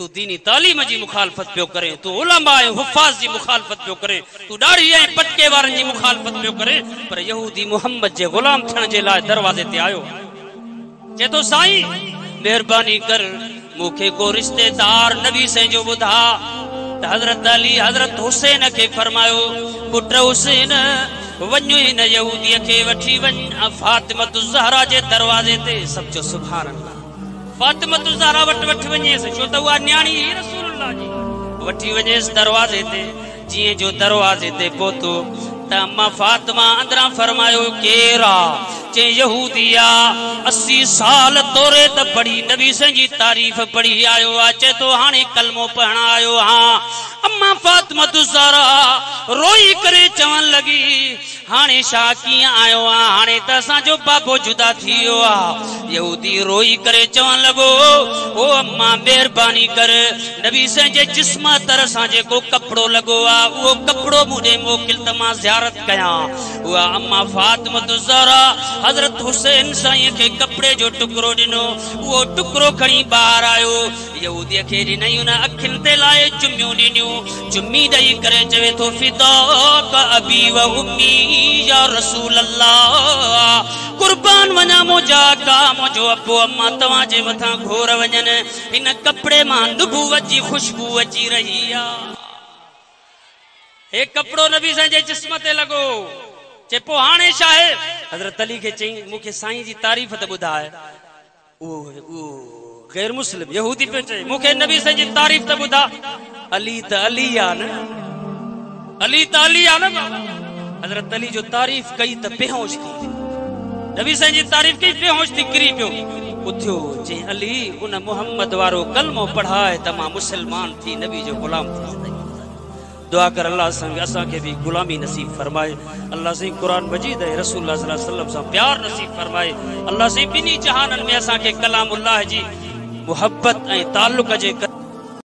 تون ديني تعليم جي مخالفت پيو ڪرين، تون علماء ۽ حفاظ جي مخالفت پيو ڪرين، تون ڏاڙهي ۽ پٽڪي وارن جي مخالفت پيو ڪرين، پر يهودي محمد جي غلام ٿيڻ جي لاء دروازي تي آيو آهي. چئي ٿو، سائين! مهرباني ڪر، مون کي ڪو رشتيدار نبي سائين جو ٻڌاء ته حضرت علي حضرت حسين کي فرمايو، پٽ حسين! وڃ هن يهوديء کي وٺي وڃ ۽ فاطمة الزهرا جي دروازي تي. سڀ چئو سبحان الله. فاطمة الزهرا وٽ وٺي وڃيس، ڇو ته اها نياڻي هئي رسول الله جي. وٺي وڃيس دروازي تي. جيئن جو دروازي تي پهتو ته اما فاطمه اندران فرمايو، ڪير آ؟ چيائين، يهودي آ، 80 سال توريت پڙهي نبي سائين جي تعريف پڙهي آيو آ، چئي ٿو هاڻي ڪلمو پڙهڻ آيو آهان. اما فاطمة الزهرا روئي ڪري چوڻ لڳي، هاڻي ڇا ڪيئن آيو آ، هاڻي ته اسان جو بابو جدا ٿي ويو آ. يهودي روئي ڪري چوڻ لڳو، او اما مهرباني ڪر، نبي سائين جي جسم عطر سان جيڪو ڪپڙو لڳو آ، اهو ڪپڙو مون ڏي موڪل ته مان زيارت ڪيان. اها اما فاطمة الزهرا حضرت حسين سائين کي ڪپڙي جو ٽڪرو ڏنو، اهو ٽڪرو کڻي ٻاهر آيو. يهوديء کي ڏنائين، ان اکين تي لائي چميون ڏنيون، چمي ڏئي ڪري چوي ٿو، فداک ابي و امي يا رسول الله، قربان وڃان منهنجا آقا، منهنجو ابو اما توهان جي مٿان گهور وڃن، هن ڪپڙي مان نبوت جي خوشبو اچي رهي آ. هي ڪپڙو نبي سائين جي جسم تي لڳو. چي پوء هاڻي ڇا آهي؟ حضرت علي کي چيائين، مون کي سائين جي تعريف ته ٻڌاء. اهو غير مسلم يهودي پيو چئي، مون کي نبي سائين جي تعريف ته ٻڌاء. علي ته علي آ نه، علي ته علي آ نه بابا. حضرت علي جو تعريف ڪئي ته بيهوش ٿي ويو. نبي سائين جي تعريف ڪئي بيهوش ٿي ڪري پيو. اٿيو چيائين، علي ان محمد وارو ڪلمو پڙهاء ته مان مسلمان ٿي نبي جو غلام ٿي زندگي گذاريان. دعا ڪر الله سائين اسان کي به غلامي نصيب فرمائي. الله سائين قرآن مجيد ۽ رسول الله صلي الله عليه وسلم سان پيار نصيب فرمائي. الله سائين ٻنهي جهانن ۾ اسان کي ڪلام الله جي محبت ۽ تعلق جي ڪري.